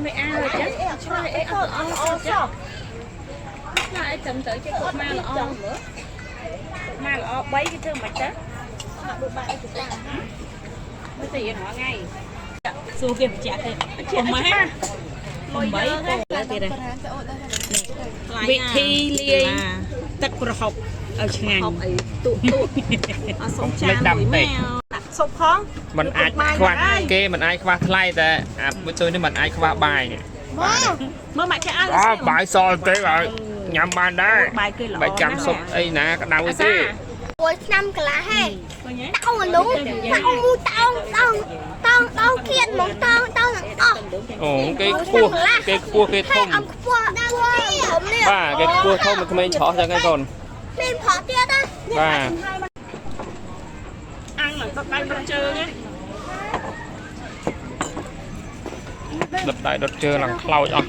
មិនអាវចឹងឆ្លើយអីអត់អត់ល្អសោះឆ្លើយអីត្រឹមត្រូវជាគាត់មកល្អមើលមកល្អ3គេធ្វើមិនទៅ ដូចបាយអីទៅតា មើលទៅរៀនរាល់ថ្ងៃ សួរគេបញ្ជាក់គេប្រមាណ8ទៀតវិធីលាយទឹកប្រហុកឲ្យឆ្ងាញ់ ហុកអីទូទូអត់សុំចានមួយមកដាក់ស៊ុបផង มันអាចខ្វះគេมันអាចខ្វះថ្លៃតែអាមួយជួយនេះมันអាចខ្វះបាយនេះ មើលមកចេះឲ្យ អើបាយសល់ទេហើយញ៉ាំបានដែរ បាយគេល្អ បាយចាំស៊ុបអីណាក្តៅទេ 1ឆ្នាំកន្លះហេ ឃើញទេ តោងលងតោងមូតោងតោងតោងតោងគៀនហ្មងតោងតោងទាំងអស់ អូគេខ្ពស់គេខ្ពស់គេធំ ហេអំខ្ពស់ដល់ធំនេះ បាទគេខ្ពស់ធំក្មេងច្រោះចឹងឯងកូន មានប្រទៀតណា បាទ អាំងឡើងដុតដៃដុតជើងណា ដុតដៃដុតជើងឡើងខ្លោចអស់